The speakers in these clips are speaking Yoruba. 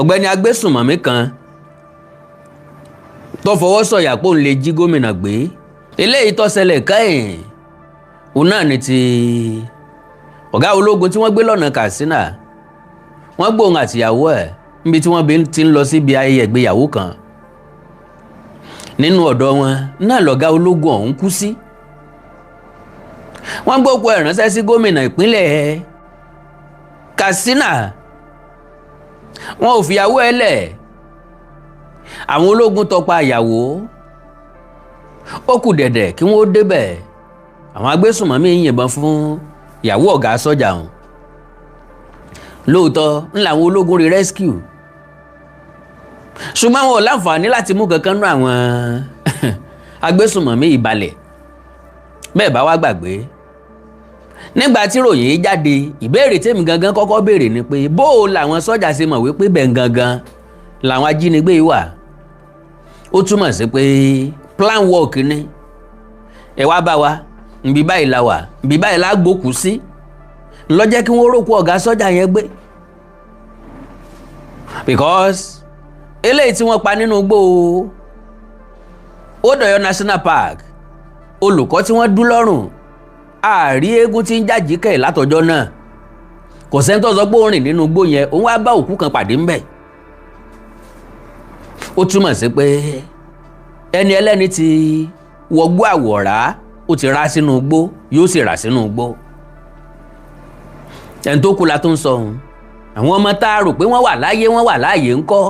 Ọ̀gbẹ́ni agbésùnmọ̀mí kan tó fọwọ́ sọ̀yà pé òun lè jí gómìnà gbé, eléyìí tó ṣẹlẹ̀ kẹ́yìn, òun náà ni ti ọ̀gá ológun tí wọ́n gbé lọ́nà Katsina. Wọ́n gbóhùn àtìyàwó ẹ̀ níbi tí wọ́n ti ń lọ síbi ayẹyẹ ìgbéyàwó kan nínú ọ̀dọ̀ wọn náà lọ̀gá ológun ọ̀hún kú sí. Wọ́n gbókù ẹ̀ ránṣẹ́ sí gómìnà ìpínlẹ̀ Katsina. Wọn ò fìyàwó ẹ̀ lẹ̀. Àwọn ológun tọpa ìyàwó, ó kù dẹ̀dẹ̀ kí wọ́n ó débẹ̀, àwọn agbésùnmọ̀mí yìnbọn fún ìyàwó ọ̀gá sọ́jà ọ̀hún. Lóòótọ́ ń làwọn ológun rí rescue, ṣùgbọ́n àwọn ò láǹfààní láti mú kankan nú àwọn agbésùnmọ̀mí ìbalẹ̀. Bẹ́ẹ̀ bá wá gbàgbé, nígbà tí ròyìn yìí jáde, ìbéèrè tèmi gangan kọ́kọ́ béèrè ni pé, bó o làwọn sọ́jà ṣe mọ̀ wípé bẹ́ẹ̀ gangan làwọn ajínigbé yìí wà? Ó túmọ̀ sí pé plan work ni. Ẹ wá bá wa nbí báyìí la wà, nbí báyìí la gbókùú sí, lọ́jẹ́ kí wọ́n rókù ọ̀gá sọ́jà yẹn gbé, because eléyìí tí wọ́n pa nínú igbó Old Ọ̀yọ́ National Park, olùkọ́ tí wọ́n dú lọ́rùn, àárí eégún tí ń jàjí kẹ̀ látọjọ́ náà. Kò sẹ́ni tó sọ pé ó rìn nínú igbó yẹn, òun wá bá òkú kan pàdé ńbẹ̀. Ó túmọ̀ sí pé ẹni ẹlẹ́ni ti wọgbó àwọ̀rá, ó ti rá sínú igbó, yóò sì rà sínú igbó. Ẹni tó kú la tó ń sọ òun. Àwọn ọmọ tá a rò pé wọ́n wà láàyè, wọ́n wà láàyè ńkọ́?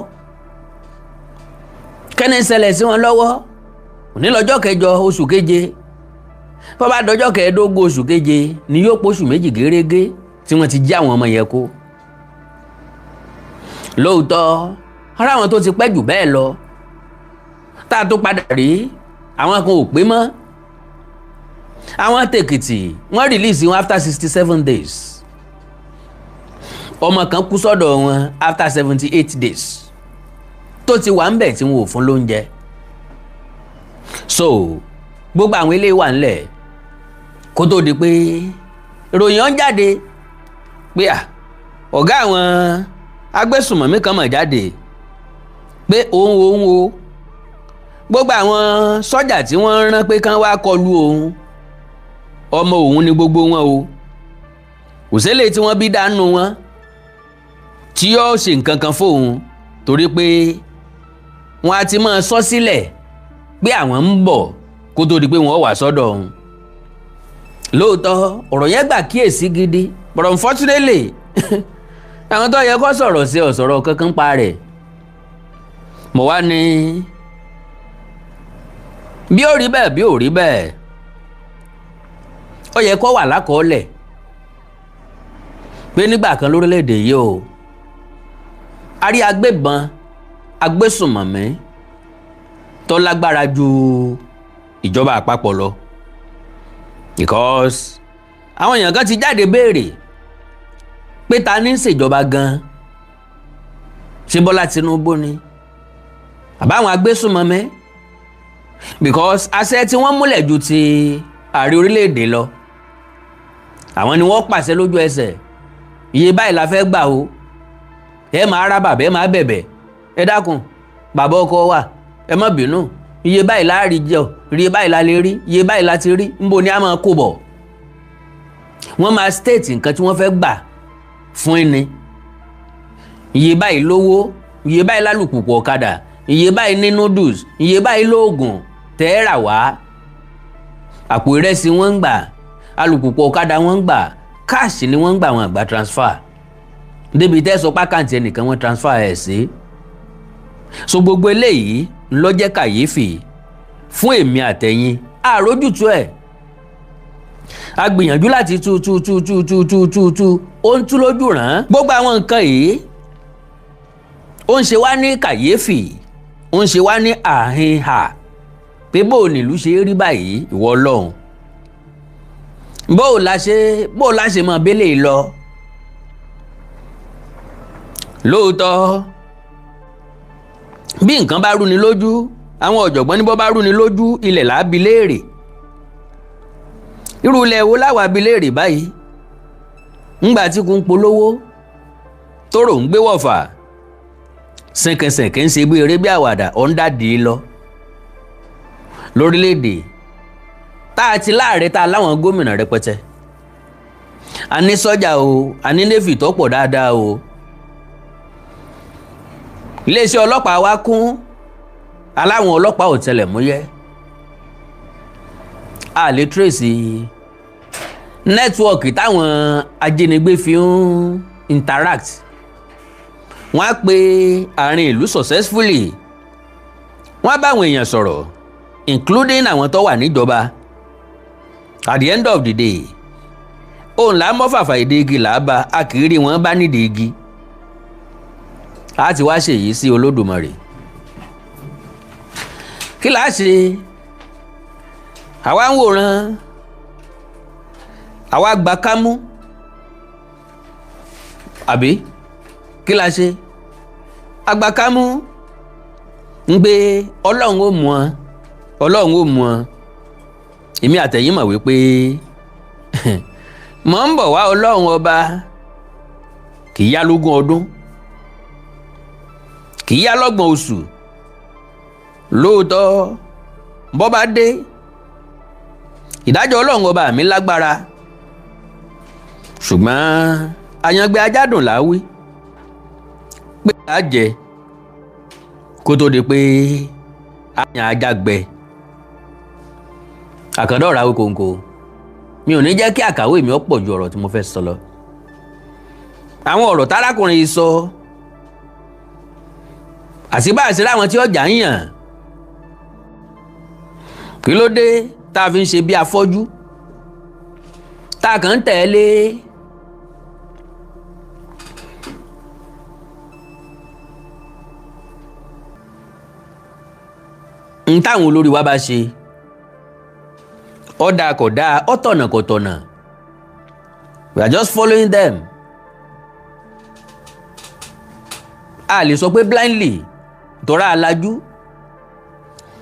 Kẹ́ni ń ṣẹlẹ̀ sí wọn lọ́wọ́? Òní lọ́jọ́ 8 oṣù 7. Bó bá dọjọ́ 15 oṣù 7 ni yóò póṣù 2 gérégé tí wọ́n ti jí àwọn ọmọ yẹn kó. Lóòótọ́, ara àwọn tó ti pẹ́ jù bẹ́ẹ̀ lọ tá a tó padà rí, àwọn kan ò pé mọ́. Àwọn tèkìtì, wọ́n release wọn after 67 days. Ọmọ kan kú sọ́dọ̀ wọn after 78 days tó ti wà ń bẹ̀ tí wọn ò fún lóúnjẹ. So gbogbo àwọn eléyìí wà ńlẹ̀ kó tó di pé ìròyìn ọ̀n jáde pé à ọ̀gá àwọn agbésùnmọ̀mí kan mọ̀ jáde pé òun òun o, gbogbo àwọn sọ́jà tí wọ́n rán pé kán wá kọlu òun, ọmọ òun ni gbogbo wọn o. Kò sẹ́lẹ̀ tí wọ́n bí dánú wọn tí yóò ṣe nǹkan kan fóun, torí pé wọ́n á ti máa sọ sílẹ̀ pé àwọn ń bọ̀ kó tó di pé wọ́n wà sọ́dọ̀ òun. Lóòótọ́, ọ̀rọ̀ yẹn gbà kíyèsí gidi, but unfortunately, àwọn tó yẹ kó sọ̀rọ̀ sí ọ̀sọ̀rọ̀ kankan pa rẹ̀. Mo wá ní bí ó rí bẹ́ẹ̀, bí ó rí bẹ́ẹ̀, ó yẹ kó wà lákọọ́lẹ̀ pé nígbà kan lórílẹ̀‐èdè yìí o, a rí agbébọn agbésùnmọ̀mí tó lágbára ju ìjọba àpapọ̀ lọ, because àwọn èèyàn kan ti jáde béèrè pé ta ní í ṣèjọba gan? Ṣé Bọ́lá Tinubu ni àbáwọn agbésùnmọ̀mí? Because àṣẹ tí wọ́n múlẹ̀ ju ti ààrẹ orílẹ̀-èdè lọ. Àwọn ni wọ́n pàṣẹ lójú ẹsẹ̀, iye báyìí la fẹ́ gbà o. Ẹ máa rá bàbá, ẹ máa bẹ̀bẹ̀, ẹ dákun, bàbá ọkọ wa, ẹ má bínú, iye báyìí la rí jẹ, iye báyìí la lè rí, iye báyìí la ti rí, níbo ni a máa kó bọ̀? Wọ́n máa state nǹkan tí wọ́n fẹ́ gbà fún ẹni: iye báyìí lówó, iye báyìí lálùpùpù ọ̀kadà, iye báyìí ní noodles, iye báyìí lóògùn tẹ́ẹ̀rà wá, àpò ìrẹsì wọ́n ń gbà, alùpùpù ọ̀kadà wọ́n ń gbà, cash ni wọ́n ń gbà, wọ́n àgbà transfer débi tẹ́ sọ pé account ẹnìkan wọ́n transfer ẹ̀ sí. So gbogbo eléyìí ló jẹ́ kàyéfì fún èmi àtẹ̀yin. Àrójútu ẹ̀, a gbìyànjú láti tú tú tú tú tú tú tú tú, ó ń tú lójú ràn án. Gbogbo àwọn nǹkan yìí, ó ń ṣe wá ní kàyéfì, ó ń ṣe wá ní àhìnhà pé bó o nílùú ṣe rí báyìí, ìwọ Ọlọ́run, bó o la ṣe mọ bẹ́lẹ̀ lọ. Lóòótọ́, bí nǹkan bá rúni lójú, àwọn ọ̀jọ̀gbọ́n ní bó bá rúni lójú, ilẹ̀ là á bi léèrè. Irú ilẹ̀ wo láwa bi léèrè báyìí? Ńgbà tí kò ń polówó tóró ń gbé wọ̀fà. Ṣìnkìnṣìnkìn ń ṣe bí eré bí àwàdà, ó ń dàdí lọ lórílẹ̀‐èdè tá a ti láàrẹ, tá a láwọn gómìnà rẹpẹtẹ, a ní sọ́jà o, a ní navy tó pọ̀ dáadáa o, iléeṣẹ́ ọlọ́pàá wa kún, aláwọn ọlọ́pàá ọ̀tẹlẹ̀múyẹ́. A lè trace network táwọn ajínigbé fi ń interact. Wọ́n á pe àárín ìlú successfully, wọ́n á bá àwọn èèyàn sọ̀rọ̀, including àwọn tó wà níjọba. At the end of the day, òun là á mọ́ fàfà èdè igi là á ba, a kì í rí wọn bá nídìí igi. A ti wá ṣèyí sí Olódùmarè, kí là á ṣe? Àwa ń wòran, àwa gba kámú, àbí kí la ṣe? Agba kámú ń gbé. Ọlọ́run ó mú ọ, Ọlọ́run ó mú ọ. Èmi àtẹ̀yìn mọ̀ wípé mọ̀ ń bọ̀ wá. Ọlọ́run Ọba kì í yá lógún ọdún, kì í yá lọ́gbọ̀n oṣù. Lóòótọ́, bọ́ bá dé, ìdájọ́ Ọlọ́run Ọba mi lágbára, ṣùgbọ́n àyàngbé ajádùn là á wí pé á jẹ kó tó di pé àyàn ajá gbẹ. Àkàndá ọ̀rọ̀ àwọn kòǹkò, mi ò ní jẹ́ kí àkàwé mi ó pọ̀ ju ọ̀rọ̀ tí mo fẹ́ sọ lọ. Àwọn ọ̀rọ̀ tárákùnrin yìí sọ àti bá àṣírí àwọn tí ọjà ń yàn, kí ló dé tá a fi ń ṣe bí afọ́jú tá a kàn ń tẹ̀lé? N táwọn olórí wa bá ṣe, ó dáa kò dáa, ó tọ̀nà kò tọ̀nà, we are just following them. A lè sọ pé blindly tọ́ra alájú,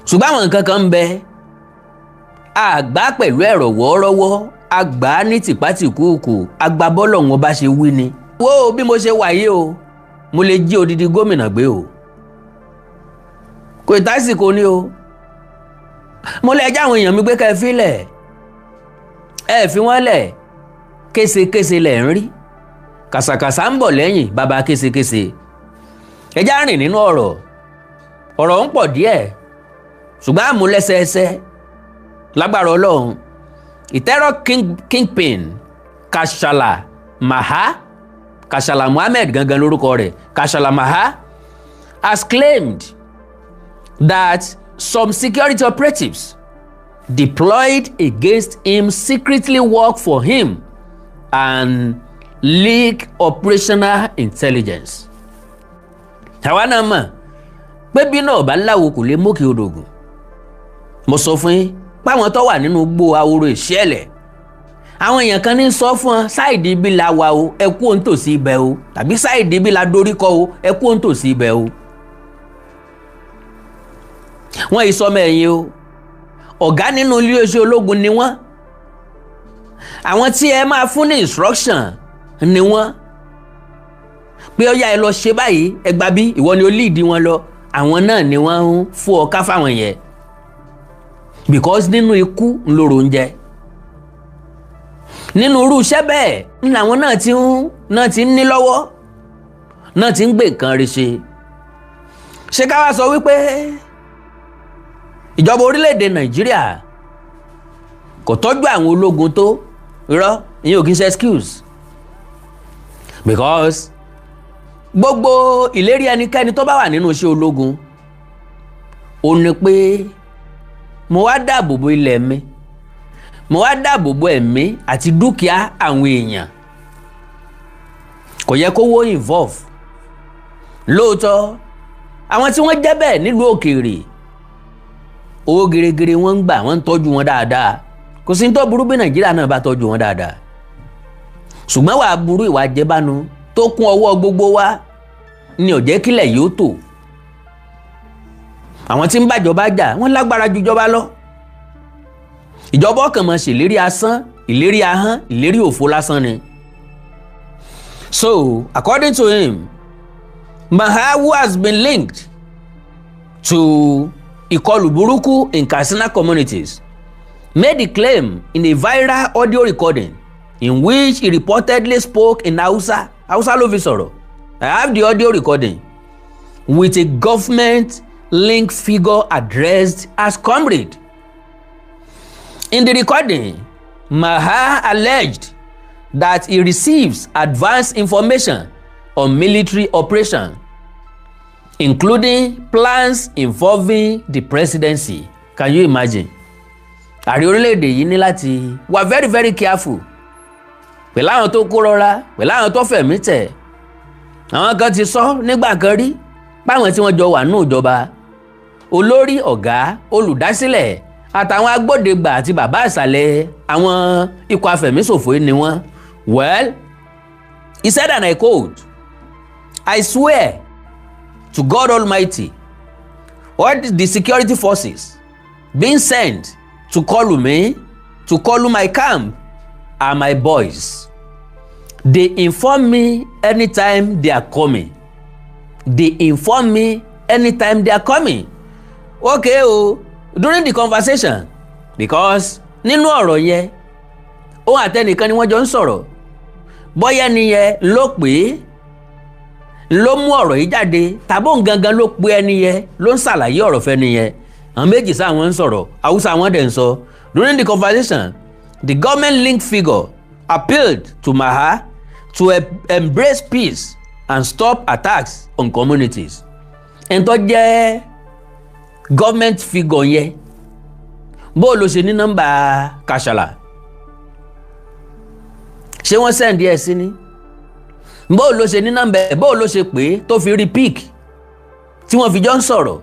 ṣùgbọ́n àwọn nǹkan kan ń bẹ a gbà pẹ̀lú ẹ̀rọ wọ́ọ́rọ́wọ́, a gbà á ní tìpátìkúùkù, a gbà bọ́lọ̀ wọn bá ṣe wí ni. Wo bí mo ṣe wà yìí o, mo lè jí odidi gómìnà gbé o, kò tásìkò ni o. Mo lè já àwọn èèyàn mi gbé ká ẹ fílẹ̀, ẹ fi wọ́n lẹ̀. Késekése lẹ̀ ń rí, kàsàkàsà ń bọ̀ lẹ́yìn bàbá késekése. Ẹ já rìn nínú ọ̀rọ̀, ọ̀rọ̀ ń pọ̀ díẹ̀, ṣùgbọ́n àmúlẹ́sẹẹsẹ lágbára Ọlọ́run. Ìtẹ́rọ̀ kingpin Kashala Maha, Kashala Muhammed gangan lórúkọ rẹ̀, Kashala Maha has claimed that some security operatives deployed against him secretly work for him and leak operational intelligence. Àwa náà mọ̀ pé bí náà bá láwo kò lè mókè odògùn. Mo sọ fún yín páwọn tó wà nínú gbó ahoro ìṣẹ̀lẹ̀, àwọn èèyàn kan ní sọ fún ọ, side ibi la wà o, ẹ kú òun tòsí ibẹ̀ o, tàbí side ibi la dorí kọ o, ẹ kú òun tòsí ibẹ̀ o. Wọ́n yìí sọmọ ẹ̀yìn o, ọ̀gá nínú iléeṣẹ́ ológun ni wọ́n. Àwọn tí ẹ máa fún ní instruction ni wọ́n, pé ó yá, ẹ lọ ṣe báyìí, ẹ gba bí, ìwọ ni ó lead wọn lọ. Àwọn náà ni wọ́n ń fún ọ ká fáwọn yẹn, because nínú ikú ńlọrọ oúnjẹ, nínú irú iṣẹ́ bẹ́ẹ̀ ń làwọn náà ti ń ní lọ́wọ́, náà ti ń gbé nǹkan rí ṣe. Ṣé ká wá sọ wípé ìjọba orílẹ̀-èdè Nàìjíríà kò tọ́jú àwọn ológun tó? Irọ́, ìyẹn ò kí ń ṣe excuse, because gbogbo ìlérí ẹnikẹ́ni tó bá wà nínú iṣẹ́ ológun ó ní pé mo wá dáàbò bo ilẹ̀ mi, mo wá dáàbò bo ẹ̀mí àti dúkìá àwọn èèyàn. Kò yẹ kó wó involve. Lóòótọ́, àwọn tí wọ́n jẹ́ bẹ́ẹ̀ nílùú òkèèrè, owó gẹ́rẹ́gẹ́rẹ́ wọ́n ń gbà, wọ́n ń tọ́jú wọn dáadáa. Kò sí ní tó burú bí Nàìjíríà náà bá tọ́jú wọn dáadáa, ṣùgbọ́n wàá burú, ìwà jẹbánu tó kún ọwọ́ gbogbo wa ni ò jẹ́ kílẹ̀ yóò tò. Àwọn tí ń bàjọba jà, wọ́n lágbára ju ìjọba lọ. Ìjọba ọkàn máa ṣèlérí asán, ìlérí ahọ́n, ìlérí òfo lásán ni. So according to him, Maha, who has been linked to ìkọlù burúkú in Katsina communities, made the claim in a viral audio recording in which he reportedly spoke in Hausa. Hausa ló fi sọ̀rọ̀. I have the audio recording with a government linked figure addressed as comrade. In the recording, Maha alleged that he receives advanced information on military operation, including plans involving the presidency. Can you imagine? Ààrẹ orílẹ̀-èdè yìí ní láti wà very very careful pẹ̀lú àwọn tó kó rọra, pẹ̀lú àwọn tó fẹ̀mí tẹ̀. Àwọn kan ti sọ nígbà kan rí páwọn tí wọ́n jọ wà nù ìjọba, olórí ọ̀gá olùdásílẹ̀ àtàwọn agbódegbà àti bàbá ìsàlẹ̀ àwọn ikọ̀ afẹ̀míṣòfò ni wọ́n. Well, he said, and I quote, "I swear to God Almighty, all the security forces being sent to call me, to call my camp, are my boys. They inform me anytime they are coming. They inform me anytime they are coming." Okay o, during the conversation, because nínú ọ̀rọ̀ yẹn, òun àtẹnìkan ni wọ́n jọ ń sọ̀rọ̀. Bóyá nìyẹn ló pè é ló mú ọ̀rọ̀ yìí jáde, tàbí òun gangan ló pe ẹni yẹn ló ń ṣàlàyé ọ̀rọ̀ fẹ́ni yẹn. Àwọn méjì sáà wọ́n ń sọ̀rọ̀, Haúsá wọn dẹ̀ ń sọ. During the conversation, the government linked figure appealed to Maha to embrace peace and stop attacks on communities. Ẹni tó jẹ́ government figure yẹn, bó ló ṣe ní nọ́mbà Kàṣàlà? Ṣé wọ́n send ẹ̀ sí ni? Bó ló ṣe ní nọ́mbà ẹ̀? Bó ló ṣe pé tó fi rí pick tí wọ́n fi jọ ń sọ̀rọ̀?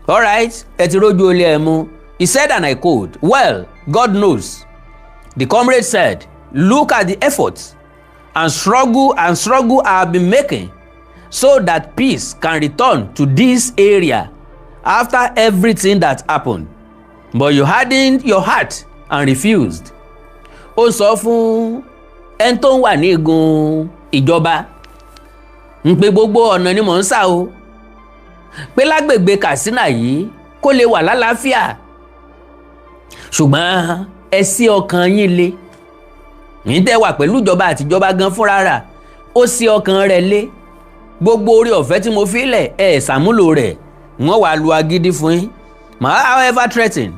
Alright, ẹ ti rójú olé ẹ mú. He said, and I quote, "Well, God knows," the comrade said, "look at the efforts and struggle I have been making so that peace can return to this area after everything that happened, but you hardened your heart and refused." Ó sọ fún ẹni tó ń wà ní igun ìjọba ń pe gbogbo ọ̀nà ni mò ń sà o, pé lágbègbè Katsina yìí kó lè wà lálàáfíà, ṣùgbọ́n ẹ sí ọkàn yín le. Ní tẹ́ wà pẹ̀lú ìjọba àtijọba gan fúnra rà, ó sí ọkàn rẹ̀ lé. Gbogbo orí ọ̀fẹ́ tí mo fi lẹ̀, ẹ̀ ṣàmúlò rẹ̀, wọ́n wàá lu agídí fún yín. Maha, however, threatened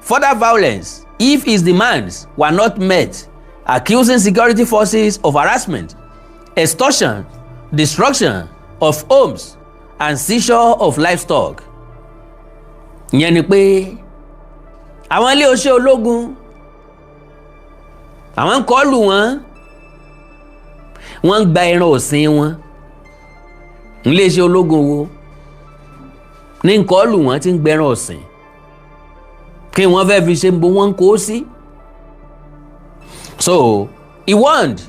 further violence if his demands were not met, accusing security forces of harassment, extortion, destruction of homes and seizure of livestock. Ìyẹn ni pé àwọn ilé iṣẹ́ ológun, àwọn ń kọlù wọn, wọ́n ń gba ẹran ọ̀sìn wọn. Iléeṣẹ́ ológun wo ní ń kọlù wọn tí ń gbẹran ọ̀sìn? Kí wọ́n fẹ́ fi ṣe ń bo wọ́n ń kó sí? So he warned,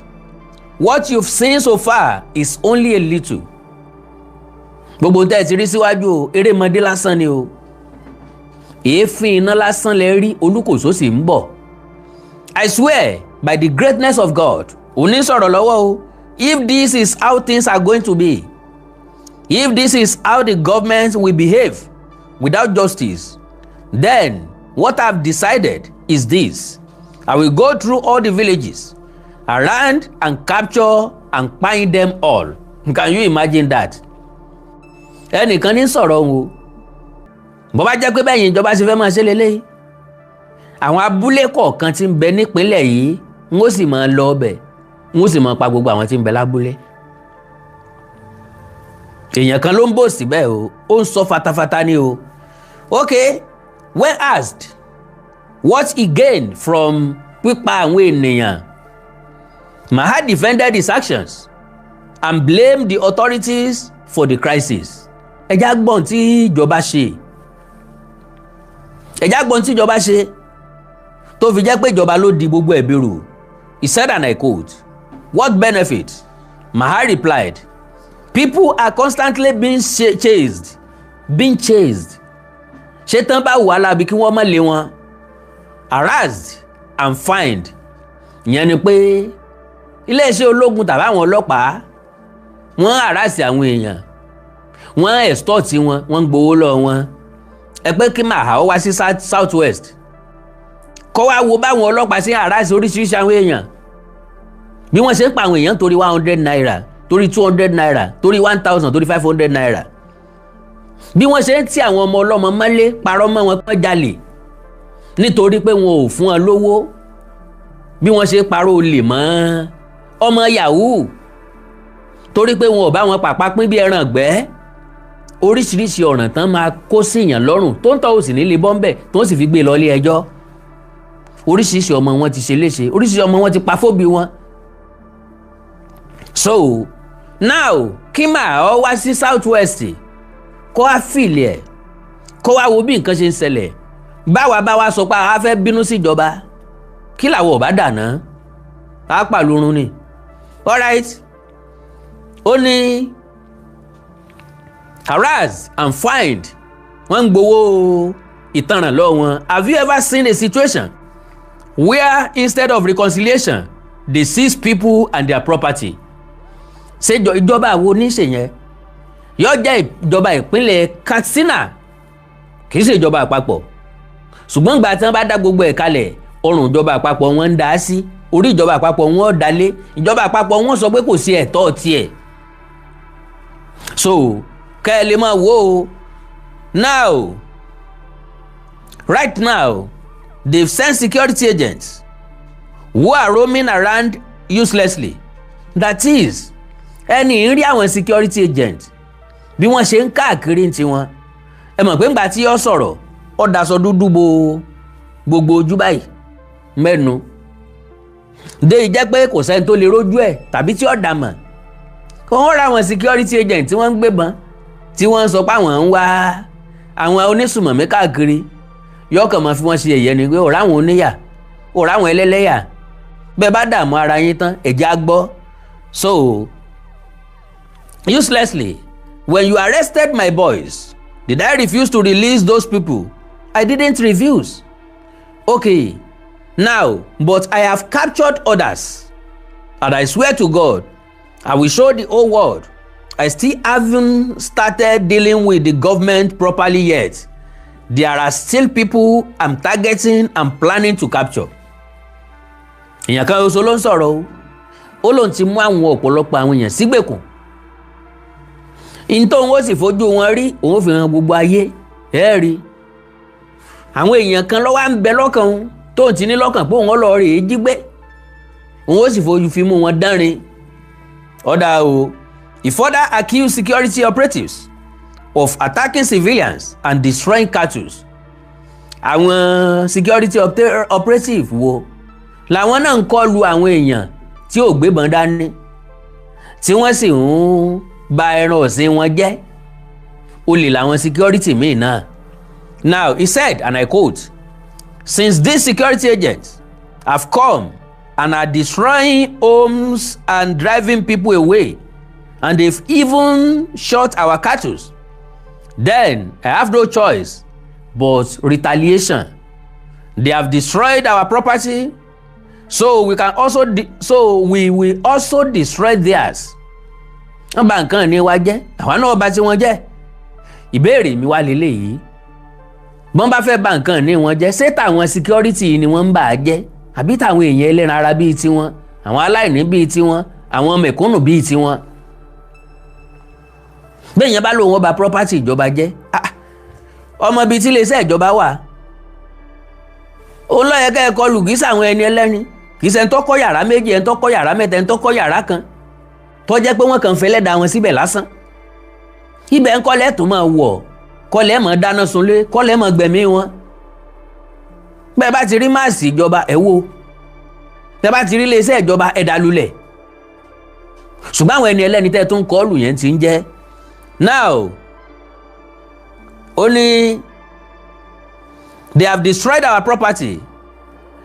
"What you've seen so far is only a little." Gbogbo tẹ́ ẹ ti rí síwájú o, erémọdé lásán ni o, èéfín iná lásán lẹ rí, olúkòso sì ń bọ̀. "I swear by the greatness of God," òní sọ̀rọ̀ lọ́wọ́ o, "if this is how things are going to be, if this is how the government will behave without justice, then what I've decided is this: I will go through all the villages around and capture and kpai them all." Can you imagine that? Ẹnìkan ní sọ̀rọ̀ òun o. Bó bá jẹ́ pé bẹ́yìn ìjọba ṣe fẹ́ máa ṣe lélẹ́yìí, àwọn abúlé kọ̀ọ̀kan tí ń bẹ nípínlẹ̀ yìí, ń ó sì máa lọ ọbẹ̀, ń ó sì máa pa gbogbo àwọn tí ń bẹ lábúlé. Èèyàn kan ló ń bò síbẹ̀ o, ó ń sọ fatafata ni o. Okay, when asked what he gained from pípa àwọn ènìyàn, Maha defended his actions and blamed the authorities for the crisis. Ẹjá gbọ́n tí ìjọba ṣe, ẹjá gbọ́n tí ìjọba ṣe tó fi jẹ́ pé ìjọba ló di gbogbo ẹ̀bi rù. He said, and I quote, "What benefit?" Maha replied, "People are constantly being chased, being chased." Ṣé tán bá wà láabi kí wọ́n má lé wọn? "Harassed and fined." Ìyẹn ni pé iléeṣẹ́ ológun tàbí àwọn ọlọ́pàá Wọ́n harass àwọn èèyàn, wọ́n extort wọn, wọ́n ń gbowó lọ wọn. Ẹ pé kí màá wá sí South West, kọ́ wá wo báwọn ọlọ́pàá ṣe ń harass oríṣiríṣi àwọn èèyàn, bí wọ́n ṣe ń pa àwọn èèyàn torí ₦100, torí ₦200, torí 1,000, torí ₦500, bí wọ́n ṣe ń tí àwọn ọmọ ọlọ́mọ mọ́lé, parọ́ mọ́ wọn pọ́n jalè nítorí pé wọn ò fún wọn lówó, bí wọ́n ṣe parọ́ olè mọ́ ọmọ yahoo torí pé wọn ò bá wọn pàpà pín bí ẹran ìgbẹ́, oríṣiríṣi ọ̀ràn tán máa kó síyàn lọ́rùn tó ń tọ́ òsì nílé bọ́ńbẹ̀ tó ń sì fi gbé lọ ilé ẹjọ́. Oríṣiríṣi ọmọ wọn ti ṣe léṣe, oríṣiríṣi ọmọ wọn ti pa fóbi wọn. So now, kí màá ọ wá sí South West, kó wá fìlì ẹ̀, kó wá wo bí nǹkan ṣe ń ṣẹlẹ̀. Báwa bá wa sọ pé a fẹ́ bínú síjọba, kí làwọn ò bá dàná á pàlórun ni. Alright, ó ní harass and find, wọ́n ń gbowó ìtanràn lọ́wọ́ wọn. Have you ever seen a situation where instead of reconciliation, they seize people and their property? Ṣé ìjọba wo ní ṣe yẹn? Yóò jẹ́ ìjọba ìpínlẹ̀ Katsina, kì í ṣe ìjọba àpapọ̀. Ṣùgbọ́n ìgbà tí wọ́n bá dá gbogbo ẹ̀ kalẹ̀, ọrùn ìjọba àpapọ̀ wọn ń dá sí, orí ìjọba àpapọ̀ wọn dá lé, ìjọba àpapọ̀ wọn sọ pé kò sí ẹ̀tọ́ tiẹ̀. So kẹ́ ẹ lè máa wò ó. Now, right now, they've sent security agents who are roaming around uselessly. That is, ẹni ń rí àwọn security agents bí wọ́n ṣe ń káàkiri tiwọn. Ẹ mọ̀ pé ńgbà tí ó sọ̀rọ̀, ó daṣọ dúdú bo gbogbo ojú báyìí mẹ́nu dé, jẹ́ pé kò sẹ́ni tó lè rójú ẹ̀ tàbí tí ó dà mọ̀ kó wọ́n ra àwọn security agent tí wọ́n ń gbébọn, tí wọ́n ń sọ pé àwọn ń wá àwọn onísùmọ̀mí káàkiri. Yọkàn máa fi wọ́n ṣe ẹ̀yẹ ni pé ọ̀rọ̀ àwọn oníyà, ọ̀rọ̀ àwọn ẹlẹ́lẹ́yà, bẹ́ẹ̀ bá dààmú ara yín tán, ẹ̀jẹ̀ á gbọ́. So uselessly, when you arrested my boys, did I refuse to release those people? I didn't refuse. Okay, now, but I have captured others, and I swear to God, I will show the whole world. I still haven't started dealing with the government properly yet. There are still people I'm targeting and planning to capture. Èèyàn kan ṣoṣo ló ń sọ̀rọ̀ o. Ó lóun ti mú àwọn ọ̀pọ̀lọpọ̀ àwọn èèyàn sígbèkùn, ntòun ó sì fojú wọn rí, òun fi hàn gbogbo ayé. Ẹ rí àwọn èèyàn kan lọ́wọ́ à ń bẹ lọ́kàn òun, tóun ti ní lọ́kàn pé òun ọlọ́ọ̀ rèé jí gbé, òun ó sì fojú fi mú wọn dánrin. Ọ̀dà o. He further accused security operatives of attacking civilians and destroying cattle. Àwọn security operative wo làwọn náà ń kọlu àwọn èèyàn tí ò gbébọn dání, tí wọ́n sì ń ba ẹran ọ̀sìn wọn jẹ́? Olè làwọn security míì náà. Now he said, and I quote, "Since these security agents have come and are destroying homes and driving people away, and they've even shot our cattle, then I have no choice but retaliation. They have destroyed our property, so we will also destroy theirs." Wọ́n bà nǹkan ní wa jẹ́, àwa náà bà tiwọn jẹ́. Ìbéèrè mi wá lélẹ́yìí: bọ́n bá fẹ́ bà nǹkan ní wọn jẹ́, ṣé tàwọn security ni wọ́n ń bà á jẹ́, àbí tàwọn èèyàn ẹlẹ́ran ara bíi tiwọn, àwọn aláìní bíi tiwọn, àwọn mẹ̀kúnnù bíi tiwọn? Bẹ́ẹ̀ yẹn bá lóun wọ́n bà property ìjọba jẹ́, ọmọ bíi tí iléeṣẹ́ ìjọba wà, òun ló yẹ kẹ́ ẹ kọlù, kì í sàwọn ẹni ẹlẹ́ni, kì í ṣe ẹni tó kọ́ yàrá méjì, ẹni tó kọ́ yàrá mẹ́ta, ẹni tó kọ́ yàrá kan, tó jẹ́ pé wọ́n kàn fẹ́ lẹ́dàá wọn síbẹ̀ lásán. Ibẹ̀ ń kọ́lẹ̀ tó máa wọ̀, kọ́lẹ̀ máa dáná sunlé, kọ́lẹ̀ máa gbẹ̀mí wọn. Bẹ́ẹ̀ bá ti rí máàsì ìjọba, ẹ̀ wò. Tẹ́ bá ti rí iléeṣẹ́ ìjọba, ẹ̀ dá lulẹ̀. Ṣùgbọ́n àwọn ẹni ẹlẹ́ni tẹ́ tó ń kọlù yẹn ti ń jẹ́. Now, ó ní they have destroyed our property,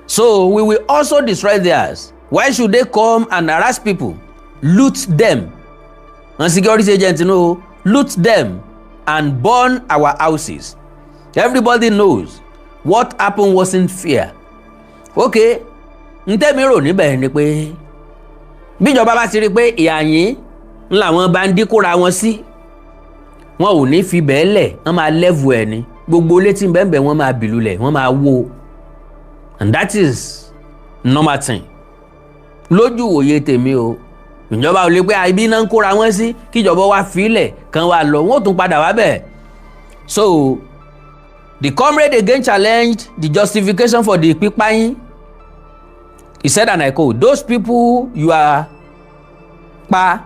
so we will also destroy theirs. Why should they come and harass people, loot them, and security agents loot them and burn our houses? Everybody knows what happened wasn't fair. Okay, ntẹ́mi rò níbẹ̀ ni pé bíjọba bá ti rí i pé ìyá yín Ńlá wọn bandit kóra wọn sí, wọn ò ní fi bẹ́ẹ̀ lẹ̀, wọ́n máa level ẹ̀ ní gbogbo létí bẹ́ẹ̀, wọ́n máa bìlú lẹ̀, wọ́n máa wó, and that is normal thing lójú òye tèmi o. Ìjọba ò lè pé ibi náà ń kóra wọn sí, kíjọba wá filẹ̀ kan wá lọ, wọn ò tún padà wá bẹ̀. So the comrade again challenged the justification for the pípáyín. He said, and I quote, "Those people you are pa,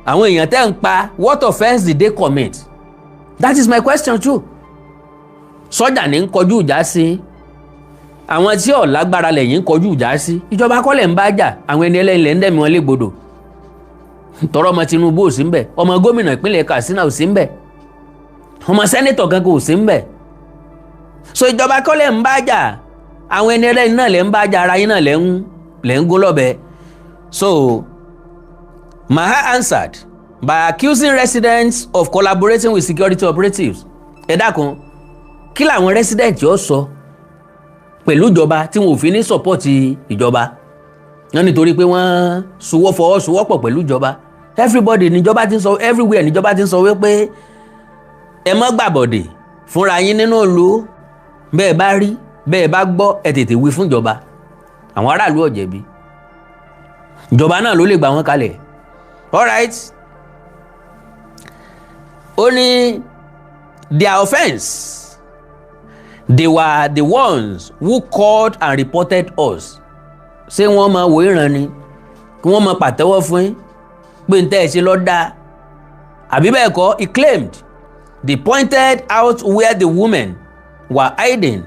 àwọn èèyàn tẹ́ ń pa, what offence did they commit? That is my question too." Sọ́jà ní ń kọjú ìjà sí àwọn tí ò lágbára, lẹ́yìn ń kọjú ìjà sí. Ìjọba kọ́lẹ̀ ń bá jà, àwọn ẹni ẹlẹ́yin lẹ́ ń dẹ̀mí wọn légbodò. Tọrọ ọmọ Tinubu ò sí ńbẹ̀, ọmọ gómìnà ìpínlẹ̀ Katsina ò sí ńbẹ̀, ọmọ senator kankan ò sí ńbẹ̀. So ìjọba kọ́lẹ̀ ń bá jà, àwọn ẹni ẹlẹ́yin náà lẹ́ ń bá jà, ara yín náà lẹ́ ń gún lọ́bẹ. So Maha answered by accusing residents of collaborating with security operatives. Ẹ dákun, kí làwọn residents yóò sọ pẹ̀lú ìjọba tí wọn ò fi ní support ìjọba wọn? Nítorí pé wọ́n sowọ́ fọwọ́sowọ́pọ̀ pẹ̀lú ìjọba. Everybody níjọba ti ń sọ, everywhere níjọba ti ń sọ wípé ẹ má gbàbọ̀dè fúnra yín nínú ìlú. Bẹ́ẹ̀ bá rí, bẹ́ẹ̀ bá gbọ́, ẹ tètè wí fún ìjọba. Àwọn aráàlú ò jẹ̀bi, ìjọba náà ló lè gbà wọ́n kalẹ̀. Alright, ó ní their offence, they were the ones who called and reported us. Ṣé wọ́n máa wò ìran ni kí wọ́n máa pàtẹ́wọ́ fún yín pé n tẹ́ ẹ ṣe lọ́ dáa, àbí bẹ́ẹ̀ kọ́? He claimed they pointed out where the women were hiding.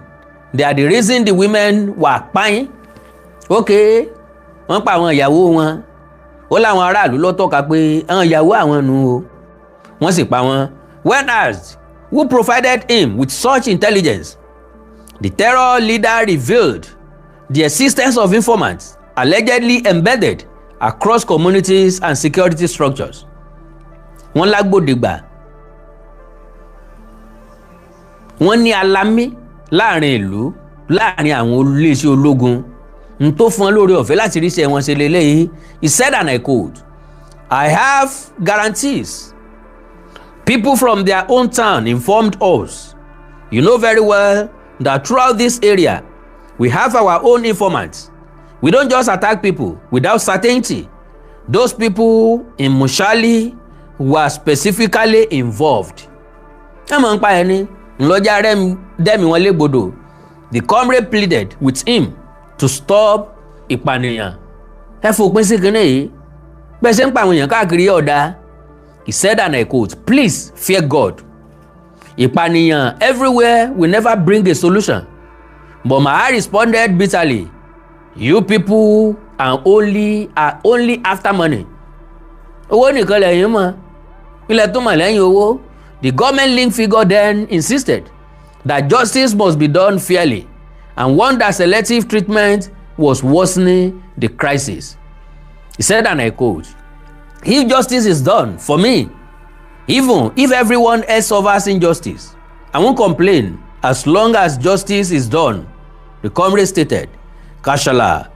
They are the reason the women were pààyàn. Okay, wọ́n pa àwọn ìyàwó wọn. Ó láwọn aráàlú ló tọ́ka pé àwọn ìyàwó àwọn nù o, wọ́n sì pa wọ́n. When asked who provided him with such intelligence, the terror leader revealed the existence of informants allegedly embedded across communities and security structures. Wọ́n lágbòdegbà, wọ́n ní alamí láàrin ìlú, láàrin àwọn iléeṣẹ́ ológun n tó fún wọn lórí ọ̀fẹ́ láti ríṣẹ́ wọn ṣe lélẹ́yìí. He said, and I quote, "I have guarantees. People from their own town informed us. You know very well that throughout this area we have our own informants. We don't just attack people without certainty. Those people in Mushali were specifically involved." Ẹ mọ̀ ń pa ẹni ńlọjà dẹ́mi wọn légbodò. The comrade pleaded with him to stop ìpànìyàn. Ẹ fòpin sí kinní yìí, bẹ́ẹ̀ ṣe ń pa àwọn èèyàn káàkiri ọ̀dà. He said, and I quote, "Please fear God. Ìpànìyàn everywhere will never bring a solution." But Maha responded bitterly, "You people are only after money. Owó nìkan lẹ́yìn mọ̀, ilẹ̀ tó mọ̀ lẹ́yìn owó." The government link figure then insisted that justice must be done fairly and warned that selective treatment was worsening the crisis. He said, and I quote, "If justice is done for me, even if everyone else suffers injustice, I won't complain as long as justice is done," the comrade stated. Kashala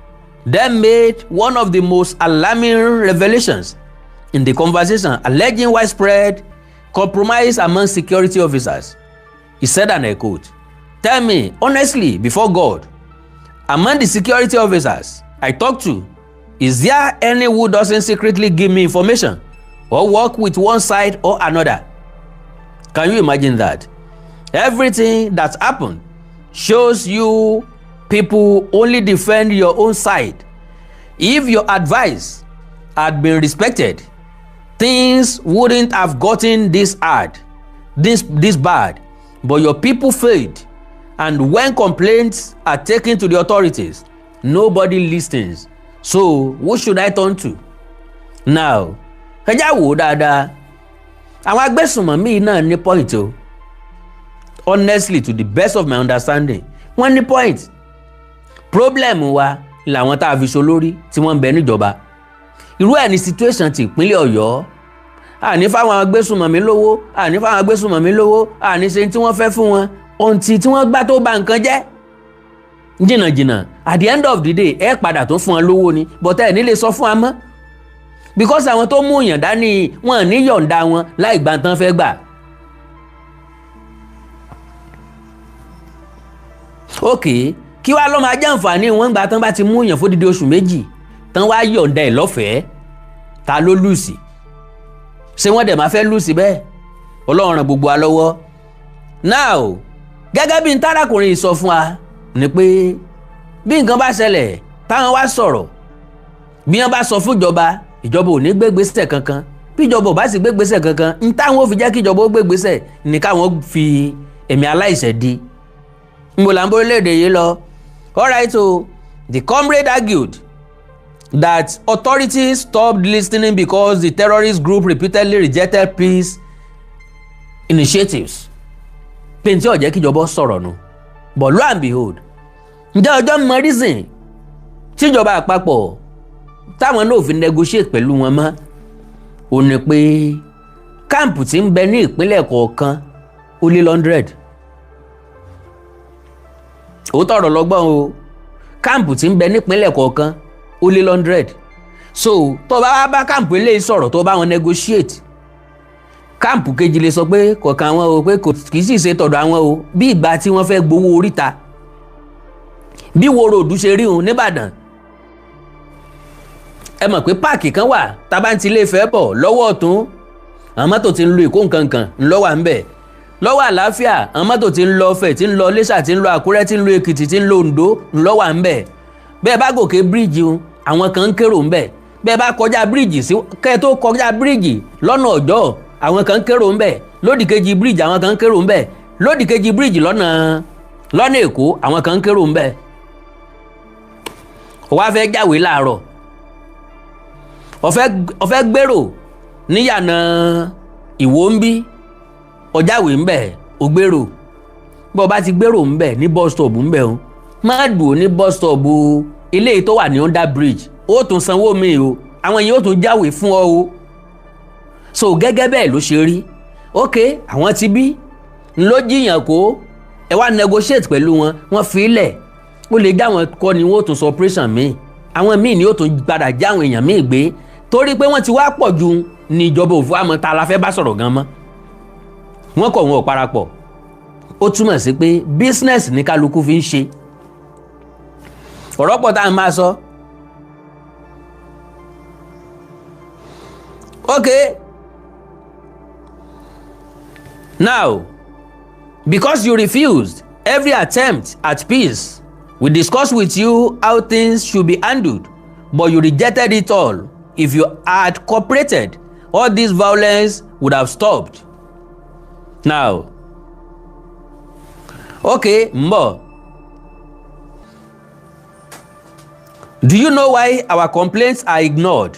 then made one of the most alarming revelations in the conversation, alleging widespread compromise among security officers. He said, and I quote, "Tell me honestly before God, among the security officers I talk to, is there any who doesn't secretly give me information or work with one side or another? Can you imagine that? Everything that happened shows you people only defend your own side. If your advice had been respected, things wouldn't have gotten this hard, this bad. But your people failed, and when complaints are taken to the authorities, nobody listens. So who should I turn to now?" Ẹ já wò ó dáadáa, àwọn agbésùnmọ̀mí náà ní point o. Honestly, to the best of my understanding, wọ́n ní point. Problem wa làwọn tá a fi so lórí tí wọ́n ń bẹ níjọba. Irú ẹ̀ ní situation ti ìpínlẹ̀ Ọ̀yọ́. Àní fáwọn agbésùnmọ̀mí lówó, àní fáwọn agbésùnmọ̀mí lówó, àní ṣe tí wọ́n fẹ́ fún wọn ohun tí wọ́n gbá tó bà nǹkan jẹ́ jìnnàjìnnà. At the end of the day, ẹ padà tó fún wọn lówó ni, but ẹ ní lè sọ fún wa mọ́. Because àwọn tó mú yàn dání, wọn ní yọ̀ǹda wọn láì gbà tán fẹ́ gbà. Ok, kí wàá lọ́ máa jẹ́ àǹfààní wọn gbà tán bá ti mú yàn fódìdí oṣù 2 tán wá yọ̀ǹda ẹ̀ lọ́fẹ̀ẹ́? Ta ló lùsì? Ṣé wọ́n dẹ̀ máa fẹ́ lùsì bẹ́ẹ̀? Ọlọ́run ràn gbogbo wa lọ́wọ́. Now, gẹ́gẹ́ bí n tárakùnrin sọ fún wa ni pé bí nǹkan bá ṣẹlẹ̀ táwọn wá sọ̀rọ̀, bí wọ́n bá sọ fún ìjọba, ìjọba ò ní gbégbésẹ̀ kankan. Bí ìjọba ò bá sì gbégbésẹ̀ kankan, n táwọn ò fi jẹ́ kí ìjọba ó gbégbésẹ̀ ní káwọn fi ẹ̀mí aláìṣẹ̀ di. Nbò là ń borílẹ̀-èdè yìí lọ. Alright o, the comrade argued that authorities stopped listening because the terrorist group repeatedly rejected peace initiatives. Pé n tí ó jẹ́ kíjọba sọ̀rọ̀ nu. But lo and behold, ǹjẹ́ ọjọ́ mọ reason tíjọba àpapọ̀ táwọn náà fi negotiate pẹ̀lú wọn mọ́? Ó ní pé camp tí ń bẹ ní ìpínlẹ̀ kọ̀ọ̀kan ó lé 100. Òótọ́ ọ̀rọ̀ lọ́gbọ́n o. Camp tí ń bẹ nípínlẹ̀ kọ̀ọ̀kan ó lé 100. So tó bá wá bá camp eléyìí sọ̀rọ̀, tó bá wọn negotiate, camp kejì lè sọ pé kọ̀ọ̀kan àwọn o, pé kì í sì ṣe tọ̀dọ̀ àwọn o. Bí ìgbà tí wọ́n fẹ́ gbowó oríta, bí wo ròdù ṣe rí òun nìbàdàn, ẹ mọ̀ pé páàkì kan wà tábà ń ti ilé Ifẹ̀ bọ̀ lọ́wọ́ ọ̀tún, àwọn mọ́tò tí ń lo Èkó nkankan ńlọ́wà ń bẹ̀. Lọ́wọ́ àlàáfíà, àwọn mọ́tò tí ń lọ Ifẹ̀, tí ń lọ Iléṣà, tí ń lọ Àkúrẹ́, tí ń lọ Èkìtì, tí ń lọ Oǹdó ńlọ́wà ń bẹ̀. Bẹ́ẹ̀ bá gòkè bíríìjì, àwọn kan ń kérò ń bẹ̀. Bẹ́ẹ̀ bá kọjá bíríìjì sí kẹ́ tó kọjá bíríìjì lọ́nà Ọ̀jọ́, àwọn kan ń kérò ń bẹ̀. Lódì kejì bíríìjì, àwọn kan ń kérò ń bẹ̀. Lódì kejì bíríìjì lọ́nà Èkó, àwọn kan ń kérò ń bẹ̀. Ó wá fẹ́ jáwé láàárọ̀, ó fẹ́ gbèrò níyànà Ìwó ń bí, ọjàwé ń bẹ̀, ó gbèrò. Bó o bá ti gbèrò ń bẹ̀ ní bus stop ń bẹ̀, o má dùn ní bus stop eléyìí tó wà ní under bridge, ó tún sanwó mi o, àwọn yìí ó tún jáwé fún ọ o. So gẹ́gẹ́ bẹ́ẹ̀ ló ṣe rí. Ok, àwọn ti bí ló jiyàn kó ẹ wá negotiate pẹ̀lú wọn, wọ́n fi ilẹ̀, ó lè já wọn kọ́ ni wọ́n ó tún sọ operation míì, àwọn míì ni ó tún padà já àwọn èèyàn míì gbé, torí pé wọ́n ti wá pọ̀ ju ní ìjọba òfin àmọ́ ta la fẹ́ bá sọ̀rọ̀ gan mọ́. Wọ́n kọ̀ wọn ò parapọ̀. Ó túmọ̀ sí pé business ní kálukú fi ń ṣe. Ọ̀rọ̀ pọ̀ tá à ń máa sọ. Okay, now, because you refused every attempt at peace, we discussed with you how things should be handled, but you rejected it all. If you had cooperated, all this violence would have stopped. Now, okay, mbọ. Do you know why our complaints are ignored?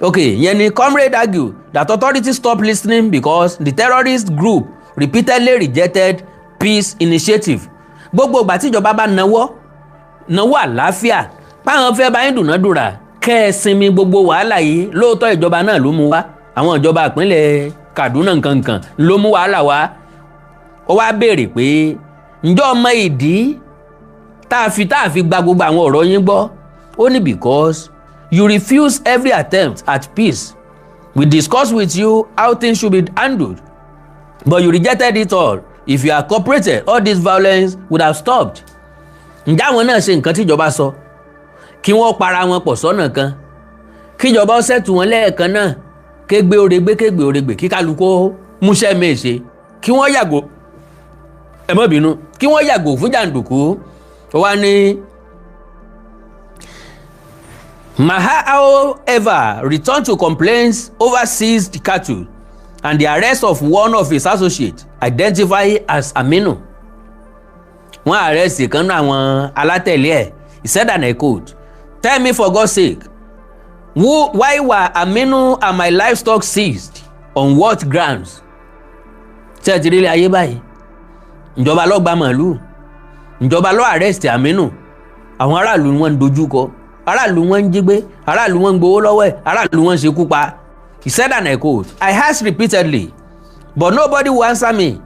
Okay, yẹn ni comrade argue that authorities stopped listening because the terrorist group repeatedly rejected peace initiative. Gbogbo ìgbà tíjọba bá nawọ́ nawọ́ àlàáfíà páwọn fẹ́ bá yín dùnádùrà kẹ́ ẹ sinmi gbogbo wàhálà yìí, lóòótọ́ ìjọba náà ló mú wá, àwọn ìjọba ìpínlẹ̀ Kaduna nkankan ló mú wàhálà wá. Ó wá béèrè pé ǹjọ́ ọmọ ìdí tá a fi gba gbogbo àwọn ọ̀rọ̀ yín gbọ́? Ó ní because you refuse every attempt at peace. We discussed with you how things should be handled, but you rejected it all. If you had cooperated, all this violence would have stopped. Ǹjẹ́ àwọn náà ṣe nǹkan tíjọba sọ? Kí wọ́n para wọn pọ̀ sọ́nà kan, kíjọba ó ṣètù wọn lẹ́ẹ̀kan náà, kégbé oregbé kégbé oregbè, kí kálukú múṣẹ́ mèṣe, kí wọ́n yàgò, ẹ má bínú, kí wọ́n yàgò fún jàǹdùkú. Wá ní. Maha, however, returned to complaints over seized cattle and the arrest of one of his associates identified as Aminu. Wọ́n arrest kan náà àwọn alátẹ̀lé ẹ̀. He said, and I quote, "Tell me, for God's sake, why were Aminu and my livestock seized? On what grounds?" Ṣé ẹ ti rí ilé ayé báyìí? Ìjọba ló gba màálù, ìjọba ló arrest Aminu, àwọn aráàlú wọn ń dojú kọ, aráàlú wọn ń jí gbé, aráàlú wọn ń gbowó lọ́wọ́ ẹ̀, aráàlú wọn ń ṣekú pa. He said, and I quote, "I asked repeatedly, but nobody will answer me.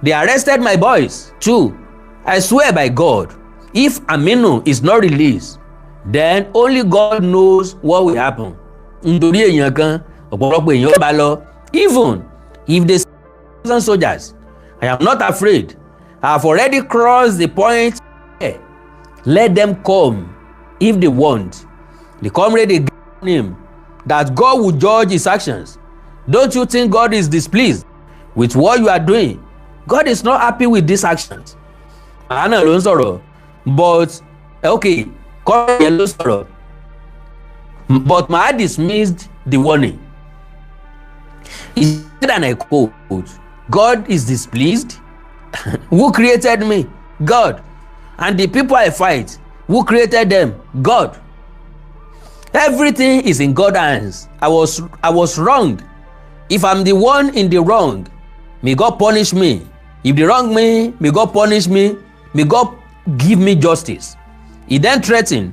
They arrested my boys too. I swear by God, if Aminu is not released, then only God knows what will happen." Nítorí èèyàn kan, ọ̀pọ̀lọpọ̀ èèyàn bá lọ. Even if they send soldiers, I am not afraid. I have already crossed the point. Let them come if they want. The comrade again him that God will judge his actions. Don't you think God is displeased with what you are doing? God is not happy with these actions. Àánà ló ń sọ̀rọ̀, but okay, kọ́ yẹn ló sọ̀rọ̀, but Maha dismissed the warning. He said, and I quote, "God is displeased? Who created me? God. And the people I fight, who created them? God. Everything is in God's hands. I was wrong. If I'm the one in the wrong, may God punish me. If they wrong me, may God punish me. May God give me justice." He then threatened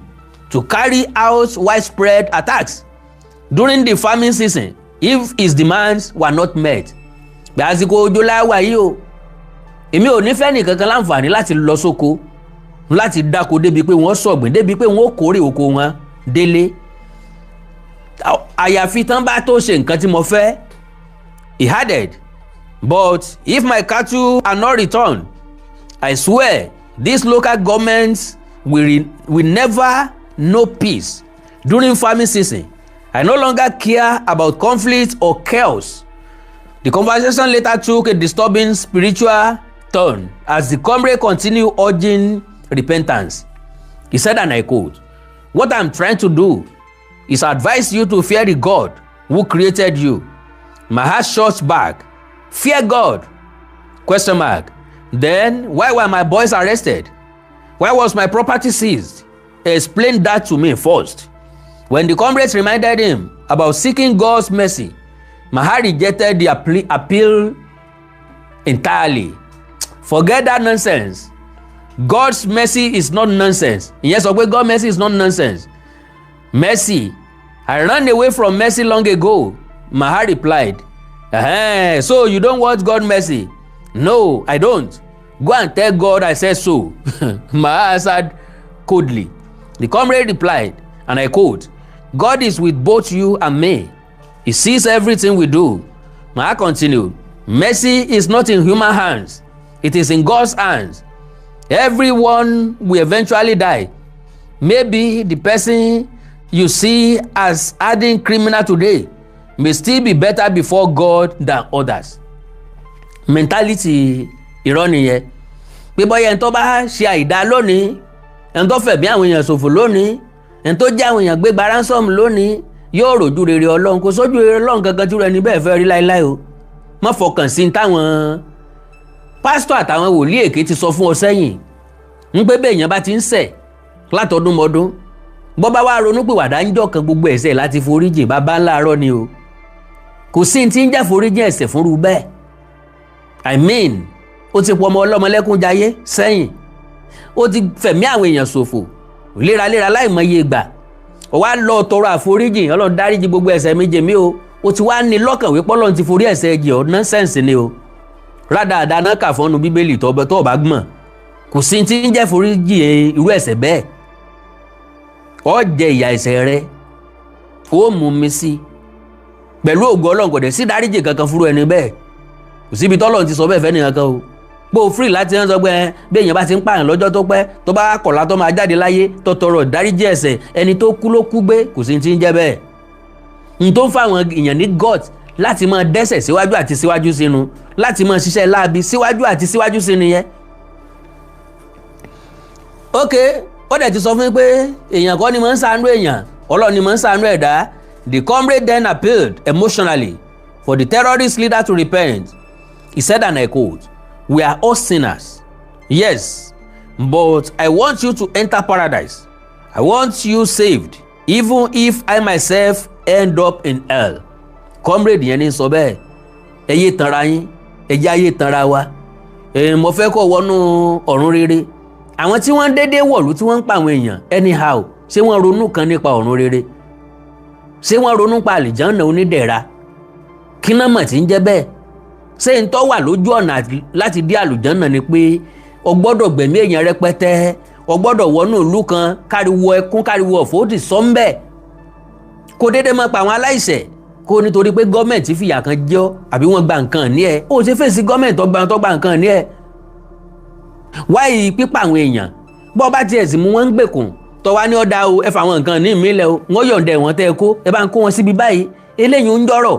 to carry out widespread attacks during the farming season if his demands were not met. Àsìkò òjò láwà yìí o, èmi ò ní fẹ́ nìkankan láǹfààní láti lọ sóko, láti dáko débi pé wọ́n sọ̀gbìn, débi pé wọ́n kórè oko wọn délé, àyàfi tán bá tó ṣe nǹkan tí mo fẹ́. He added, "But if my cattle are not returned, I swear these local governments will never know peace during farming season. I no longer care about conflict or chaos." The conversation later took a disturbing spiritual turn as the comrade continued urging repentance. He said, and I quote, "What I'm trying to do is advise you to fear the God who created you." Maha shot back, "Fear God? Question mark. Then why were my boys arrested? Why was my property seized? Explain that to me first." When the comrades reminded him about seeking God's mercy, Maha rejected the appeal entirely. "Forget that nonsense. God's mercy is not nonsense." Ìyẹn sọ pé God mercy is not nonsense. "Mercy? I ran away from mercy long ago," Maha replied. "So you don't want God mercy?" "No, I don't. Go and tell God I said so," Maha answered coldly. The comrade replied, and I quote, "God is with both you and me. He sees everything we do." Maha continued, "Mercy is not in human hands. It is in God's hands. Everyone will eventually die. Maybe the person you see as hardened criminal today may still be better before God than others." Mentality irọ́ nìyẹn, pé bọ́yá ẹni tó bá ṣe àìdá lónìí, ẹni tó fẹ̀mí àwọn èèyàn ṣòfò lónìí, ẹni tó jẹ́ àwọn èèyàn gbé gba ransom lónìí, yóò rojú rere Ọlọ́run. Kò sójú rere Ọlọ́run kankan tí ẹni bẹ́ẹ̀ fẹ́ rí láéláé o. Má fọkàn sí táwọn pásítọ̀ àtàwọn wòlíì èké ti sọ fún ọ sẹ́yìn ń pé bẹ́ẹ̀ èèyàn bá ti ń ṣẹ̀ látọdún mọ́dún, bọ́ bá wá ronúpìwàdà ń jọ́ kan, gbogbo ẹ̀ṣẹ̀ láti foríjìn. Bàbá ńlá arọ́ ni o. Kò sí ti ń jẹ́ foríjìn ẹ̀ṣẹ̀ fúnru bẹ́ẹ̀. I mean, ó ti pọ ọmọ ọlọ́mọ lẹ́kún jayé sẹ́yìn, ó ti fẹ̀mí àwọn èèyàn ṣòfò léraléra láìmọye ìgbà, ó wá lọ tọrọ àforíjìn, "Ọlọ́run, dáríjì gbogbo ẹ̀ṣẹ̀ mi jì mí o." Ó ti wá ní lọ́kàn wípé Ọlọ́run ti forí ẹ̀ṣẹ̀ jì ọ́. Nonsense ni o. Rádaràda náà kà fọ́nù Bíbélì tó bá gbọ̀n. Kò sí ti ń jẹ́ foríjì irú ẹ̀ṣẹ̀ bẹ́ẹ̀. Ó jẹ ìyà ẹ̀ṣẹ̀ rẹ, ó mú mi sí pẹ̀lú ògo Ọlọ́run. Kò dẹ̀ sí dáríjì kankan fúru ẹni bẹ́ẹ̀. Kò síbi tọ́lọ́run ti sọ bẹ́ẹ̀ fẹ́ nìkan kan o, pé o free láti ń sọ pé bí èèyàn bá ti ń pààyàn lọ́jọ́ tó pẹ́, tó bá kọ̀lá, tó máa jáde láyé, tó tọrọ ìdáríjì ẹ̀ṣẹ̀, ẹni tó kú ló kú gbé. Kò sí ti ń jẹ́ bẹ́ẹ̀. N tó ń fa àwọn èèyàn ní gut láti máa dẹ́ṣẹ̀ síwájú àti síwájú sínú, láti máa ṣiṣẹ́ láabi síwájú àti síwájú sínú yẹn. Ok, ó dẹ̀ ti sọ fún mi pé èèyàn kọ́ ni mo ń ṣàánú èèyàn, Ọlọ́run ni mo ń ṣàánú ẹ̀dá. The comrade then appealed emotionally for the terrorist leader to repent. He said, and I quote, "We are all sinners, yes, but I want you to enter paradise. I want you saved, even if I myself end up in hell." Comrade yẹn ní sọ bẹ́ẹ̀. Ẹ yé tanra yín, ẹ jẹ́ ayé tanra wa. Mo fẹ́ kó wọnú ọ̀run rere. Àwọn tí wọ́n ń dédé wọ̀lú, tí wọ́n ń pa àwọn èèyàn anyhow, ṣé wọ́n ronú kan nípa ọ̀run rere? Ṣé wọ́n ronú pa àlìjánà onídẹ̀ra? Kí náà mọ̀ tí ń jẹ́ bẹ́ẹ̀? Ṣé ń tọ́ wà lójú ọ̀nà láti dé àlùjánà ni pé o gbọ́dọ̀ gbẹ̀mí èèyàn rẹpẹtẹ, o gbọ́dọ̀ wọnú ìlú kan, káriwo ẹkún, káriwo ọ̀fọ̀ ó ti sọ ń bẹ̀? Kó déédéé máa pa àwọn aláìṣẹ̀ kó nítorí pé gọ́ọ̀mẹ̀ntì fìyà kan jẹ ọ́ àbí wọ́n gba nǹkan ní ẹ. Ó ṣe fèsì gọ́ọ̀mẹ̀ntì tó gba nǹkan ní ẹ. Wáyé pípa àwọn èèyàn, bọ́ bá tiẹ̀ sì mú wọn ń gbèkùn, tọ́wá ní ọ̀dà o, ẹ fà àwọn nǹkan ní ìmílẹ̀ o, wọ́n yọ̀ǹda ẹ̀wọ̀n tẹ́ ẹ kó, ẹ bá ń kó wọn síbi báyìí, eléyìí ń jọ̀rọ̀.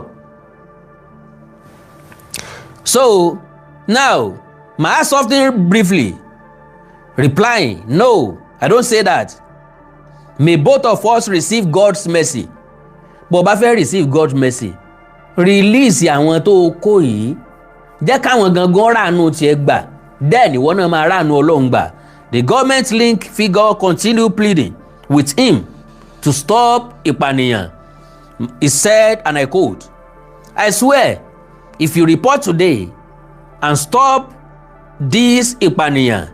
So now, Maha softened briefly, replying, "No, I don't say that. May both of us receive God's mercy." Bó o bá fẹ́ receive God's mercy, release àwọn tó o kó yìí, jẹ́ káwọn gangan ráàánú tiẹ̀ gbà, then ìwọ náà máa ráàánú Ọlọ́run gbà. The government link figure continued pleading with him to stop ìpànìyàn. He said, and I quote, "I swear, if you report today and stop this ìpànìyàn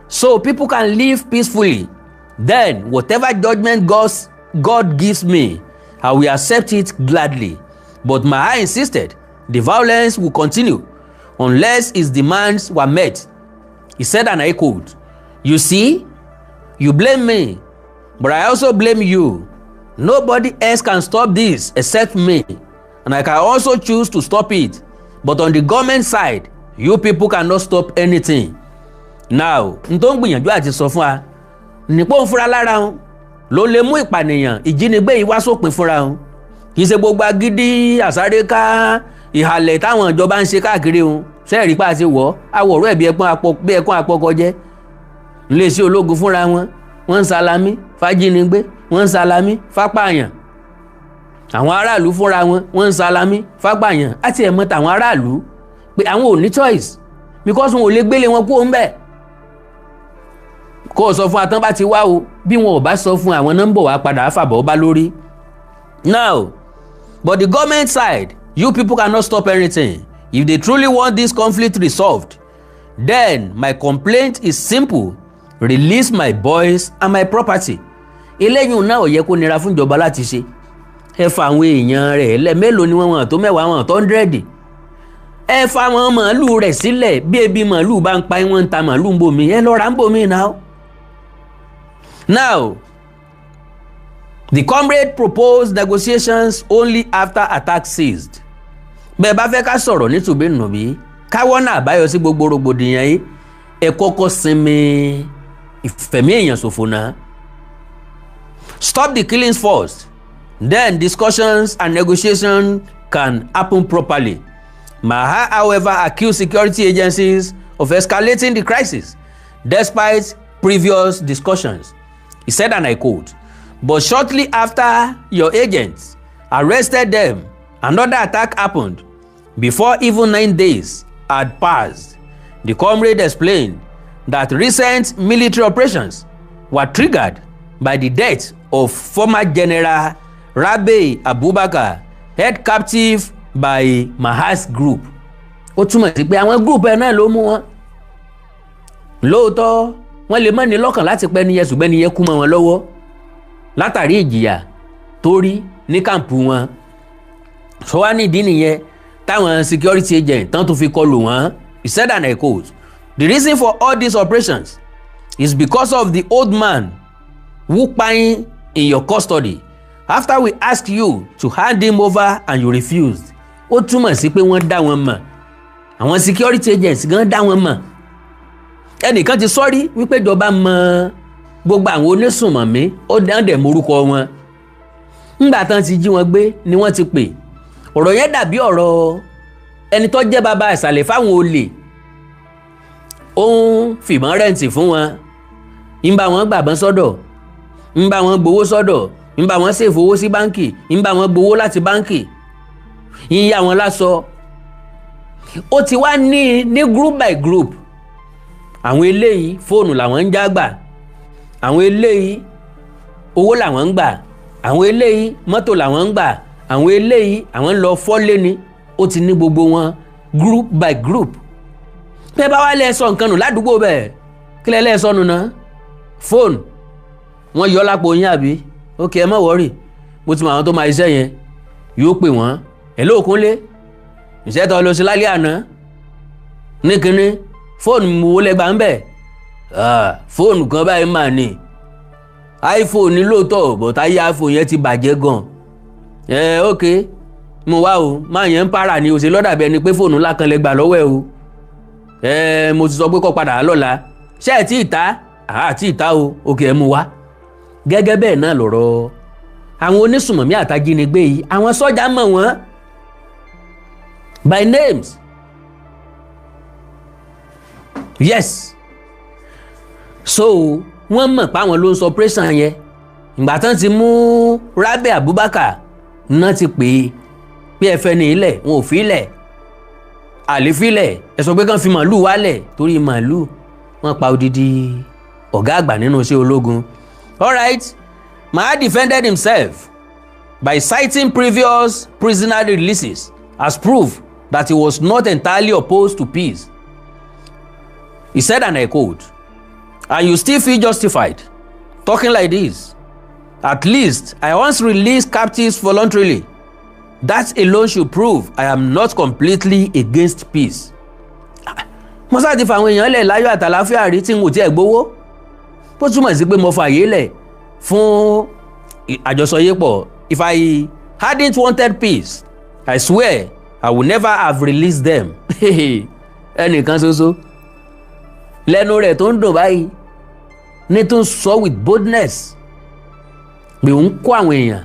so people can live peacefully, then whatever judgment God gives me, I will accept it gladly." But Maha insisted the violence will continue unless his demands were met. He said, and I quote, "You see, you blame me, but I also blame you. Nobody else can stop this except me, and I can also choose to stop it. But on the government side, you people cannot stop anything." Now, n tó ń gbìyànjú àti sọ fún wa nípò ń fura lára wọn ló lè mú ìpànìyàn, ìjínigbé yìí wá sópin fúnra wọn. Kì í ṣe gbogbo agídí àsáréká ìhàlẹ̀ táwọn ìjọba ń ṣe káàkiri wọn. Sẹ́ẹ̀rí pa àti wọ́ àwọ̀rọ̀ ẹ̀ bí ẹkún apọkọjẹ́. Iléeṣẹ́ ológun fúnra wọn, wọ́n ń salami fájínigbé, wọ́n ń salami fápàyàn. Àwọn aráàlú fúnra wọn, wọ́n ń salami fápàyàn. Àti ẹ̀mọ́ tàwọn aráàlú pé àwọn ò ní choice because wọn ò lè gbélé wọn kúrò ńbẹ̀. Kó o sọ fún atán bá ti wá o, bí wọn ò bá sọ fún àwọn nọ́mbà wá padà fàbọ̀ bá lórí. Now, but the government side, you people cannot stop anything. If they truly want this conflict resolved, then my complaint is simple: release my boys and my property. Eléyìí náà ò yẹ kó nira fún ìjọba láti ṣe. Ẹ fa àwọn èèyàn rẹ̀ lẹ̀. Mélòó ni wọ́n? Wọn tó 10, wọn tó 100. Ẹ fa àwọn màálù rẹ̀ sílẹ̀. Bí ebi màálù bá ń pa, wọ́n ń ta màálù ń bomi, ẹ lọ́ọ́ ra ń bomi náà. Now, the comrade proposed negotiations only after attack ceased. Bẹ́ẹ̀ bá fẹ́ ká sọ̀rọ̀ nítùbí-nùbí, káwọ́ náà àbáyọ sí gbogbo rògbòdìyàn yìí, ẹ kọ́kọ́ sinmi ìfẹ̀mí èèyàn ṣòfò náà. Stop the killings first, then discussions and negotiations can happen properly. Maha, however, accused security agencies of escalating the crisis despite previous discussions. He said, and I quote, "But shortly after your agents arrested them, another attack happened before even 9 days had passed." The comrade explained that recent military operations were triggered by the death of former General Rabe Abubakar, held captive by Maha's group. Ó túmọ̀ sí pé àwọn group ẹ̀ náà ló mú wọn. Lóòótọ́, wọ́n lè má ní lọ́kàn láti pẹ́ níyẹn, ṣùgbọ́n níyẹn kú mọ́ wọn lọ́wọ́ látàrí ìjìyà tó rí ní camp wọn. Sọ wá nídìí nìyẹn táwọn security agent tán tó fi kọlù wọ́n. He said, and I quote, "The reason for all these operations is because of the old man who kpain in your custody after we asked you to hand him over and you refused." Ó túmọ̀ sí pé wọ́n dá wọn mọ̀. Àwọn security agents gan dá wọn mọ̀. Ẹnìkan ti sọ́rí wípé ìjọba mọ gbogbo àwọn onísùnmọ̀mí, ó dẹ̀ morúkọ wọn. Ńgbà tán ti jí wọn gbé ni wọ́n ti pè. Ọ̀rọ̀ yẹn dàbí ọ̀rọ̀ ẹni tó jẹ́ bàbá ìsàlẹ̀ fáwọn olè. Ó ń fìbọn rent fún wọn, ń bá wọn gbàbọ́n sọ́dọ̀, ń bá wọn gbowó sọ́dọ̀, ń bá wọn save owó sí báǹkì, ń bá wọn gbowó láti báǹkì, ń yá wọn láṣọ. Ó ti wá ní group by group. Àwọn eléyìí, fóònù làwọn ń já gbà. Àwọn eléyìí, owó làwọn ń gbà. Àwọn eléyìí, mọ́tò làwọn ń gbà. Àwọn eléyìí, àwọn ń lọ fọ́lé ni. Ó ti ní gbogbo wọn group by group. Bẹ́ẹ̀ bá wá lẹ́ sọ nǹkan nù ládùúgbò bẹ́ẹ̀, kí lẹ́ lẹ́ sọnù náà? Fóònù wọ́n yọ lápò yín, àbí? Ok, ẹ má worry, mo ti mọ àwọn tó máa iṣẹ́ yẹn. Yóò pè wọ́n ẹ̀ lóòkúnlé ìṣẹ́ tó lọ sí lálẹ́ àná ní kínní. Fóònù wo lẹ gbà ń bẹ̀? Fóònù kan báyìí mà ní, iPhone ní lóòótọ́, but ayé iPhone yẹn ti bàjẹ́ gan. Ẹ ok, mo wá o, máa yẹn ń para ni òsè lọ́dà bẹ́ẹ̀ ni pé fóònù ńlá kan lè gbà lọ́wọ́ ẹ o. Ẹ mo ti sọ pé kó padà lọ́la. Ṣé ẹ tí ì ta? Àá tí ì ta o. Ok, ẹ mú wá. Gẹ́gẹ́ bẹ́ẹ̀ náà lọ̀rọ̀ àwọn onísùmọ̀mí àtàjínigbé yìí. Àwọn sọ́jà mọ̀ wọ́n by names. Yes, so wọ́n mọ̀ pé àwọn ló ń sọ operation yẹn. Ìgbà tán ti mú Rabi Abubakar náà, ti pè é pé ẹ fẹ́ ní ilẹ̀, wọn ò fi ilẹ̀ àlefilẹ̀. Ẹ sọ pé kàn fi màálù wálẹ̀, torí màálù wọ́n pa odidi ọ̀gá àgbà nínú iṣẹ́ ológun. Alright, Maha defended himself by citing previous prisoner releases as proof that he was not entirely opposed to peace. He said, and I quote, "And you still feel justified talking like this? At least I once released captives voluntarily. That alone should prove I am not completely against peace." Mo sáà ti fa àwọn èèyàn lẹ̀ láyọ̀ àtàláfíà rí tí n ò tiẹ̀ gbowó, bó túmọ̀ sí pé mo fààyè lẹ̀ fún àjọsọyépọ̀. "If I hadn't wanted peace, I swear I would never have released them." Ẹnìkan ṣoṣo lẹ́nu rẹ̀ tó ń dùn báyìí ní tó ń sọ with boldness pé òun kó àwọn èèyàn.